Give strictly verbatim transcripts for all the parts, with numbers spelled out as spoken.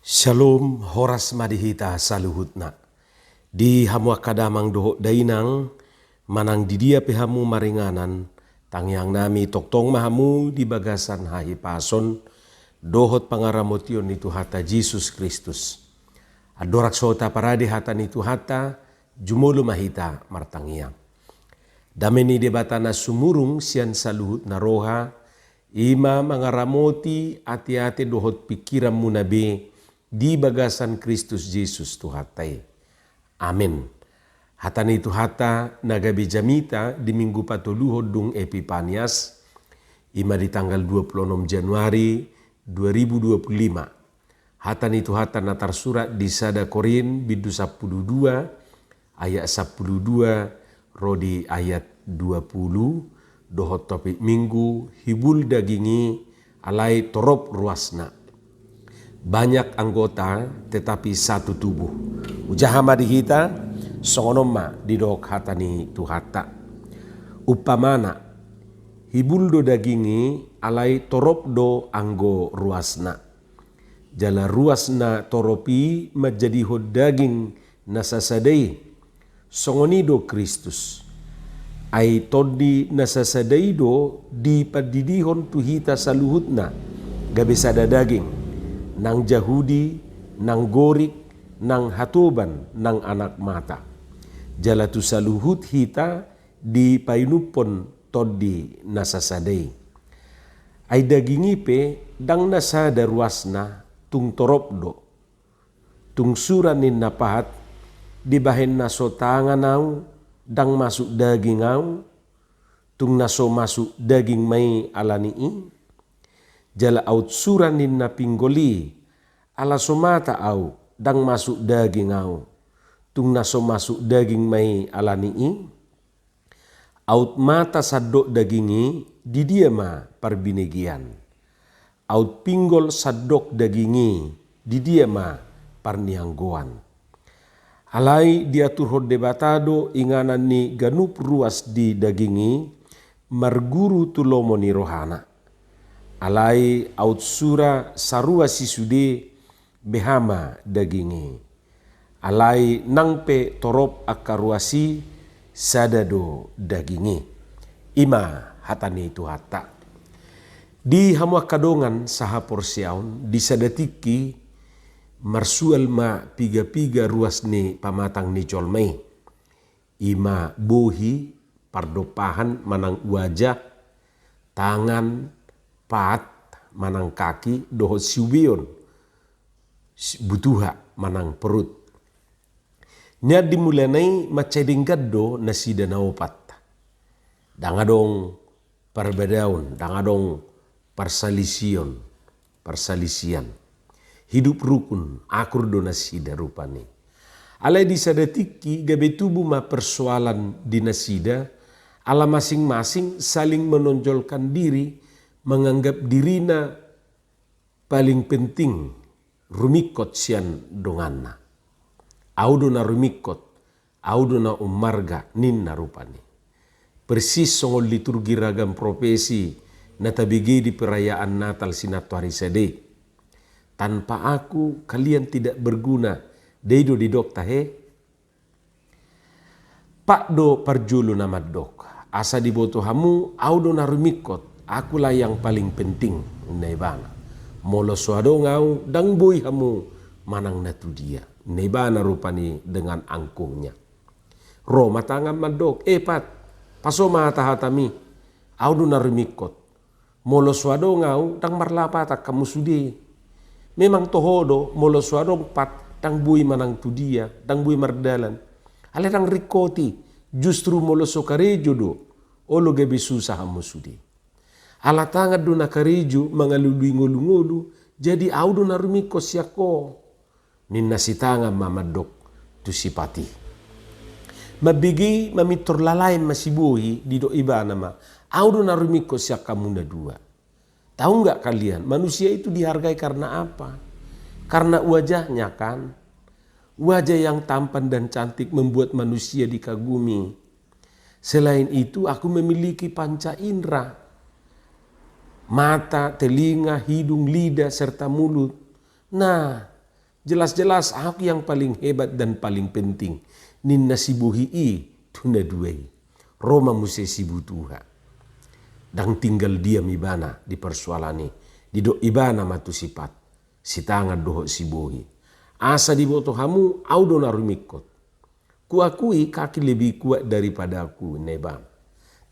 Shalom, horas ma di hita saluhutna. Di hamu angka damang dohot dainang, manang di dia pe hamu maringanan, tangiang nami tongtong ma hamu di bagasan hahipason dohot pangaramotion ni Tuhanta Jesus Kristus. Andorang so taparade hata ni Tuhanta, jumolo ma hita martangiang. Dame ni Debata na sumurung sian saluhut na roha, i ma mangaramoti ateate dohot pingkiranmuna be di bagasan Kristus Jesus Tuhanta i. Amen. Hata ni Tuhanta na gabe jamita di minggu patoluhon dung Epipanias, i ma di tanggal dua puluh enam Januari dua ribu dua puluh lima. Hata ni Tuhanta na tarsurat di sada Korint bindu sampulu dua ayat sampulu dua ro di ayat dua puluh, dohot topik minggu: Hibul daging i alai torop ruasna. Banyak anggota tetapi satu tubuh. Hujaha ma di hita, songon on ma didok hata ni Tuhanta. Umpamana, hibul do daging i alai torop do anggo ruasna. Jala ruas na torop i manjadihon daging na sasada i, songon i do Kristus. Ai Tondi na sasada i do dipandidihon tu hita saluhutna gabe sada daging, nang Jahudi, nang Gorik, nang hatoban, nang anak mata. Jala tu saluhut hita dipainuphon Tondi na sasada i. Ai daging i pe ndang na sada ruasna, tung torop do. Tung sura ninna pahat, dibahen na so tangan au, ndang masuk daging au, tung na so masuk daging ma i alani i. Jala aut sura ninna pinggol i, ala so mata au, ndang masuk daging au, tung na so masuk daging ma i alani i. Aut mata sandok daging i, di dia ma parbinegean? Aut pinggol sandok daging i, di dia ma parnianggoan? Alai diaturhon Debata do inganan ni ganup ruas di daging i, marguru tu lomo ni rohana. Alai aut sura sarua si sude, beha ma daging i. Alai nang pe torop angka ruas i, sada do daging i. I ma hata ni Tuhanta. Di hamu angka dongan sahaporseaon, di sada tingki marsual ma piga-piga ruas ni pamatang ni jolma i. I ma bohi, pardompahan manang wajah, tangan, pat manang kaki, dohot siubeon, si-, butuha manang perut. Nian di mulana i mansai denggan do nasida na opat. Ndang adong parbadaon, ndang adong parsalision, parsalisian. Hidup rukun, akur do nasida rupani. Alai di sada tingki gabe tubu ma persoalan di nasida, ala masing-masing saling menonjolkan diri, menganggap dirina paling penting, rumingkot sian donganna. Au do na rumingkot, au do na ummarga, ninna rupani. Persis songon liturgi ragam profesi na tabege di perayaan Natal sinantoari sadei. Tanpa aku kalian tidak berguna, dei do didok tahe. Pat do parjolo na mandok, asa diboto hamu, au do na rumingkot, akulah yang paling penting, ninna ibana. Molo so adong au, ndang boi hamu manang na tudia, ninna ibana rupani dengan angkuhnya. Ro ma tangan mandok, e pat, paso ma hata-hatami, au do na rumingkot. Molo so adong au, ndang marlapatan hamu sude. Memang toho do, molo so adong pat, ndang boi manang tudia, ndang boi mardalan. Alai ndang ringkoti, justru molo so karejo do, olo gabe susah hamu sude. Ala tangan do na karejo mangalului ngolu-ngolu, jadi au do na rumingkot sian ho. Ninna si tangan ma mandok tu si pat i. Mambege i mamintor lalaen ma si bohi, didok ibana ma, au do na rumingkot sian hamu na dua. Tahu nggak kalian, manusia itu dihargai karena apa? Karena wajahnya, kan? Wajah yang tampan dan cantik membuat manusia dikagumi. Selain itu, aku memiliki panca indera. Mata, telinga, hidung, lidah, serta mulut. Nah, Jelas-jelas ahu yang paling hebat dan paling penting, ninna si Bohi i tu na dua i. Ro ma muse si Butuha. Ndang tinggal diam ibana di persoalan i. Didok ibana ma tu si Pat, si Tangan dohot si Bohi, asa diboto hamu, ahu do na rumingkot. Kuakui kaki lebih kuat daripadaku, ninna ibana.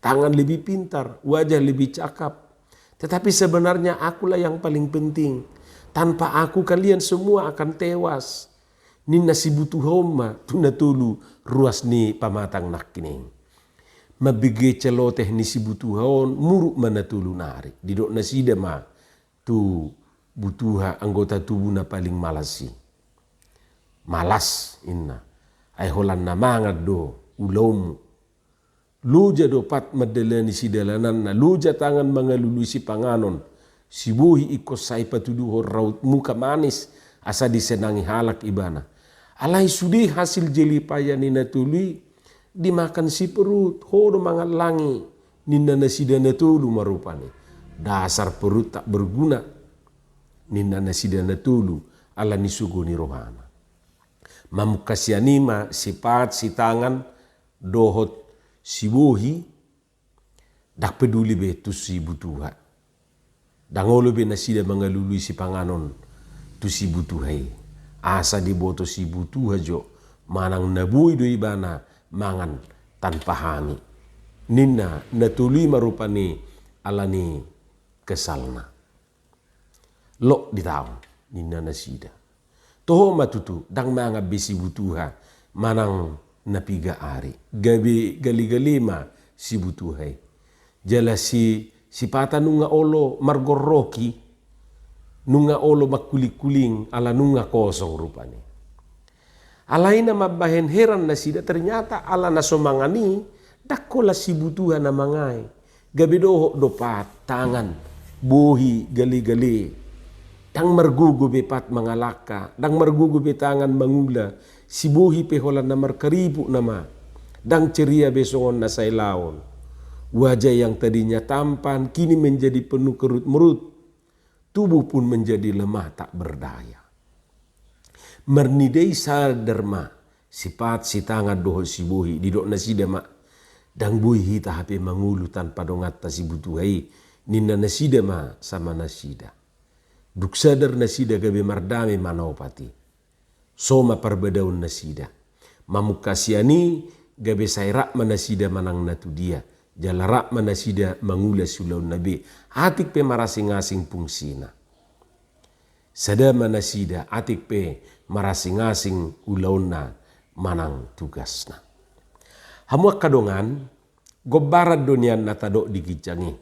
Tangan lebih pintar, wajah lebih cakap. Tetapi sebenarnya akulah yang paling penting. Tanpa aku kalian semua akan tewas, ninna si Butuha on ma tu na tolu ruas ni pamatang nangkining. Mambege celoteh ni si Butuha on, muruk ma na tolu nari. Didok nasida ma tu Butuha anggota tubuh na paling malas i. Malas, ninna. Ai holan na mangan do ulaonmu. Loja do Pat mandalani sidalananna, loja Tangan mangalului sipanganon. Si Bohi ingkon sai patuduhon raut muka manis asa disenangi halak ibana. Alai sude hasil jeripaya ni na tolu i dimakan si perut, ho do mangallangi, ninna nasida na tolu ma rupani. Dasar perut tak berguna, ninna nasida na tolu ala ni sogo ni rohana. Mamungka sian i ma si Pat, si Tangan dohot si Bohi, ndang peduli be tu si Butuha. Ndang olo be nasida mangalului sipanganon tu si Butuha i. Asa diboto si Butuha jo manang na boi do ibana mangan tanpa hami, ninna na tolu i ma rupani ala ni kesalna. Lok di taon, ninna nasida. Toho ma tutu, ndang mangan be si Butuha manang na piga ari. Gabe gale-gale ma si Butuha i. Jala si, si Pata nunga olo margorroki, nunga olo mangkuling-kuling, ala nunga kosong rupani. Alai na mambahen heran nasida, ternyata ala na so mangan i, ndang holan si Butuha na mangae. Gabe dohot do Pat, Tangan, Bohi, gale-gale. Ndang margogo be Pat mangalangka, ndang margogo be Tangan mangula. Si Bohi pe holan na markariput nama. Ndang ceria be songon na sailaon. Wajah yang tadinya tampan kini menjadi penuh kerut-merut. Tubuh pun menjadi lemah tak berdaya. Marnida i sadar ma si Pat, si Tangan dohot si Bohi, didok nasida ma, ndang boi hita hape mangolu tanpa donganta si Butuha i, ninna nasida ma sama nasida. Dung sadar nasida gabe mardame ma na opat i. So ma parbadaon nasida. Mamungka sian i gabe sai rap ma nasida manang na tu dia. Jala rap ma nasida mangula siulaonna be. Atik pe marasing-asing fungsina. Sada ma nasida, atik pe marasing-asing ulaonna manang tugasna. Hamu angka dongan, gombaran do nian na tadok di ginjang i.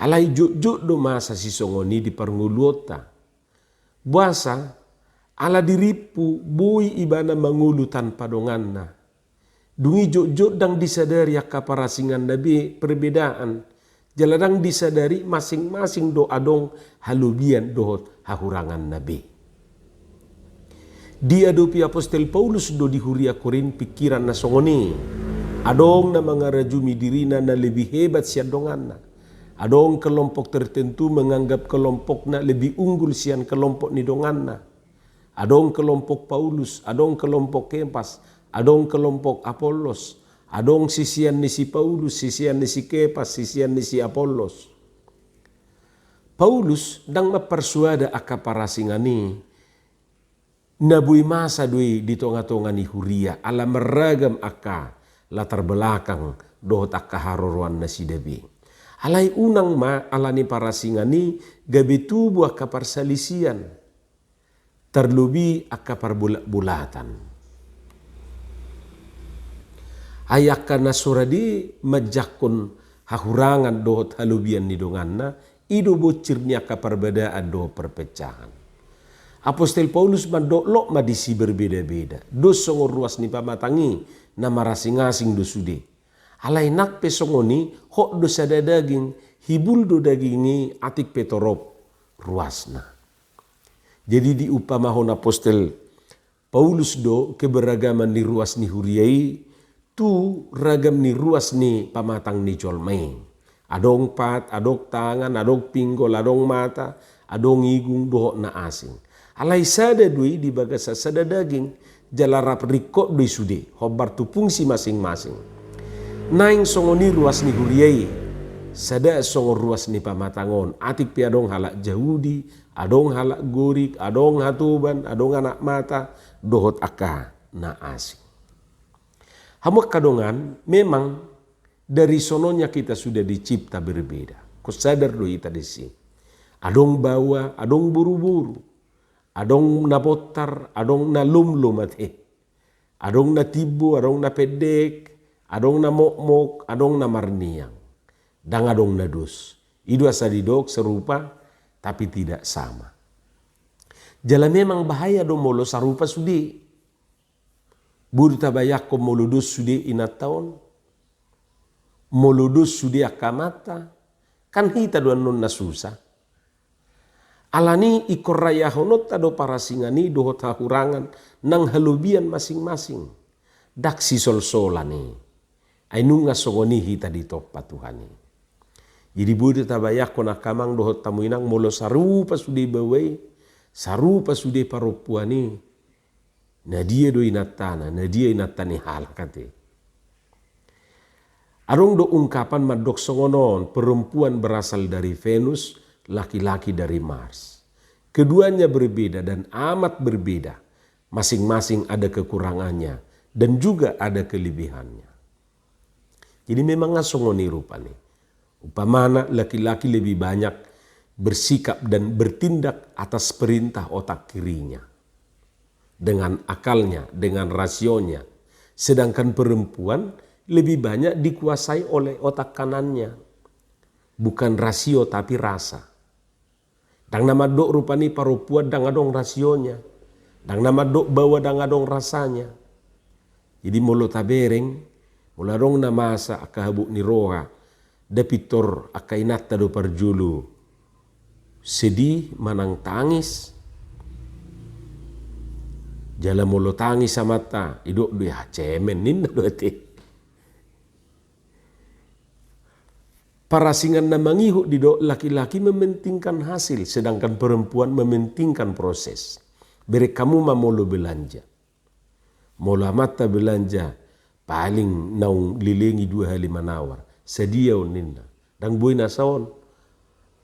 Alai jotjot do masa sisongon i di parngoluonta. Boasa, ala dirimpu boi ibana mangolu tanpa donganna. Dung i jotjot ndang disadari angka parasinganna be perbedaan, jala ndang disadari masing-masing do adong halobian dohot hahuranganna be. Diadopi apostel Paulus do di huria Korint pingkiran na songon i. Adong na mangarajumi dirina na lebih hebat sian donganna. Adong kelompok tertentu menganggap kelompokna lebih unggul sian kelompok ni donganna. Adong kelompok Paulus, adong kelompok Kepas, adong kelompok Apollos, adong sisean ni si Paulus, sisean ni si Kepas, sisean ni si Apollos. Paulus ndang mamparsuada angka parasingan i na boi masa do i di tonga-tonga ni huria, ala marragam angka latar belakang dohot angka haroroan nasida be. Alai unang ma ala ni parasingan i gabe tubu angka parsalisian, tarlobi angka parbolat-bolatan. Ai angka na so rade manjangkon hahurangan dohot halobian ni donganna, i do bonsir ni angka parbadaan dohot perpecahan. Apostel Paulus mandok, lok ma disi berbeda-beda. Dos songon ruas ni pamatang i, na marasing-asing do sude. Alai nang pe songon i, hot do sada daging, hibul do daging i, atik pe torop ruasna. Jadi diumpamahon apostel Paulus do keberagaman ni ruas ni huria i tu ragam ni ruas ni pamatang ni jolma i. Adong pat, adong tangan, adong pinggol, adong mata, adong igung dohot na asing. Alai sada do i di bagasan sada daging, jala rap ringkot do i sude, hombar tu fungsi masing-masing. Naeng songon i ruas ni huria i, sada songon ruas ni pamatang on, atik pe adong halak Jahudi, adong halak Gorik, adong hatoban, adong anak mata, dohot angka na asing. Hamu angka dongan, memang dari sononnya kita sudah dicipta berbeda. Ingkon sadar do hita disi. Adong baoa, adong boru-boru. Adong na bontar, adong na lomlom ate. Adong na timbo, adong na pendek, adong na mokmok, adong na marniang. Ndang adong na dos. I do asa didok serupa, tapi tidak sama. Jala memang bahaya do molo sarupa sude. Boi do tabayangkon molo dos sude inanta on, molo dos sude angka amanta, kan hita do annon na susah. Alani i ingkon rayahononta do parasingan i dohot hahurangan nang halobian masing-masing. Ndang sisolsolan i. Ai nunga songon i hita ditompa Tuhan i. Jadi boi do tabayangkon angka amang dohot hamu inang molo sarupa sude baoa i, sarupa sude parompuan i. Na dia do inantana, na dia inanta ni halak ate. Adong do ungkapan mandok songon on, perempuan berasal dari Venus, laki-laki dari Mars. Keduanya berbeda dan amat berbeda. Masing-masing ada kekurangannya dan juga ada kelebihannya. Jadi memang nga songon i rupani. Umpamana laki-laki lebih banyak bersikap dan bertindak atas perintah otak kirinya. Dengan akalnya, dengan rasionya. Sedangkan perempuan lebih banyak dikuasai oleh otak kanannya. Bukan rasio tapi rasa. Ndang na mandok rupani parompuan ndang adong rasionya. Ndang na mandok baoa ndang adong rasanya. Jadi molo tabereng, molo adong na masa angka habot ni roha, nda pintor angka inanta do parjolo sedih manang tangis. Jala molo tangis amanta, didok do i, "Ah, cemen," ninna do ate. Parasingan na mangihut didok laki-laki mementingkan hasil, sedangkan perempuan mementingkan proses. Bereng hamu ma molo belanja. Molo amanta belanja, paling naung lilengi dua hali manawar. Sadia on ninna. Ndang boi nasa on.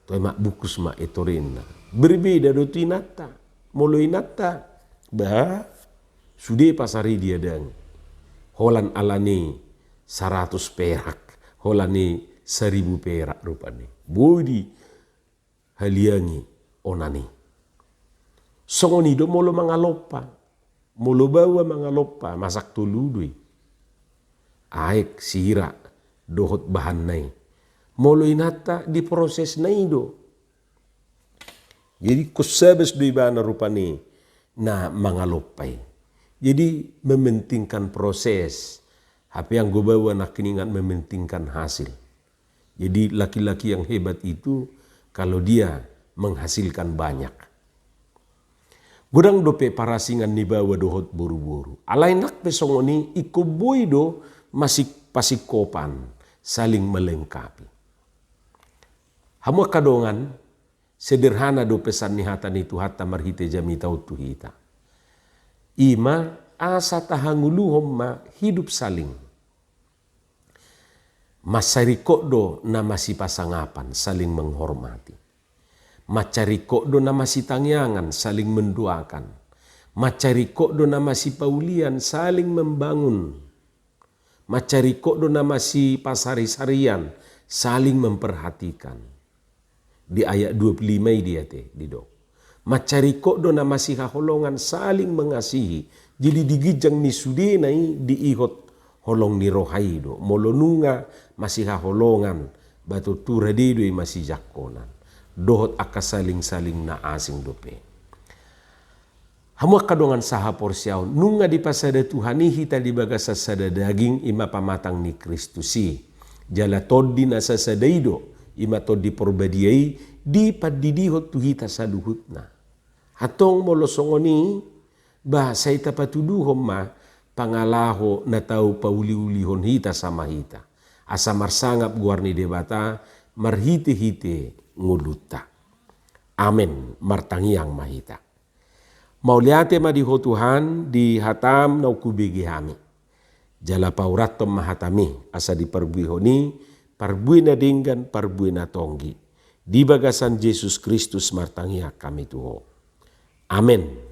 Toe ma bungkus ma i torinna. Berbeda do tu inanta. Molo inanta, bah, sude pasar i diadangi. Holan alani saratus perak, holan i saribu perak rupani. Boi dihaliangi onan i. Songon i do molo mangalompa. Molo baoa mangalompa, masak tolu do i. Aek, sira, dohot bahanna i. Molo inanta diprosesna i do. Jadi ingkon sabas do ibana rupani na mangalompa i. Jadi mementingkan proses. Hape anggo baoa nangkiningan mementingkan hasil. Jadi laki-laki yang hebat itu kalau dia menghasilkan banyak. Godang dope parasingan ni baoa dohot boru-boru. Alai nang pe songon i ingkon boi do masi-, pasingkopan, saling melengkapi. Hamu angka dongan, sederhana do pesan ni hata ni Tuhanta marhite jamita on tu hita. I ma asa tahangoluhon ma hidup saling. Mansai ringkot do na masipasangapan, saling menghormati. Mansai ringkot do na masitangiangan, saling mendoakan. Mansai ringkot do na masipaulian, saling membangun. Mansai ringkot do na masipasari-sarian, saling memperhatikan. Di ayat dua puluh lima i dia te, didok. Mansai ringkot do na masihaholongan, saling mengasihi. Jadi di ginjang ni sudena i diihut holong ni roha i do. Molo nunga masihaholongan, ba tontu rade do i masijangkonan. Dohot angka saling-saling na asing dope. Hamu angka dongan sahaporseaon, nunga dipasada Tuhan i hita di bagasan sada daging, i ma pamatang ni Kristus i. Jala tondi na sasada i do, i ma Tondi Porbadia i, dipandidihon tu hita saluhutna. Antong molo songon i, ba sai tapatuduhon ma pangalaho na tau pauliulihon hita sama hita. Asa marsangap goar ni Debata marhitehite ngolunta. Amen. Martangiang ma hita. Mauliate ma di Ho Tuhan, di hataM naung hubege hami. Jala paurathon ma hataMi, asa diparbuehon i parbue na denggan, parbue na tonggi. Di bagasan Jesus Kristus martangiang hami tu Ho. Amen.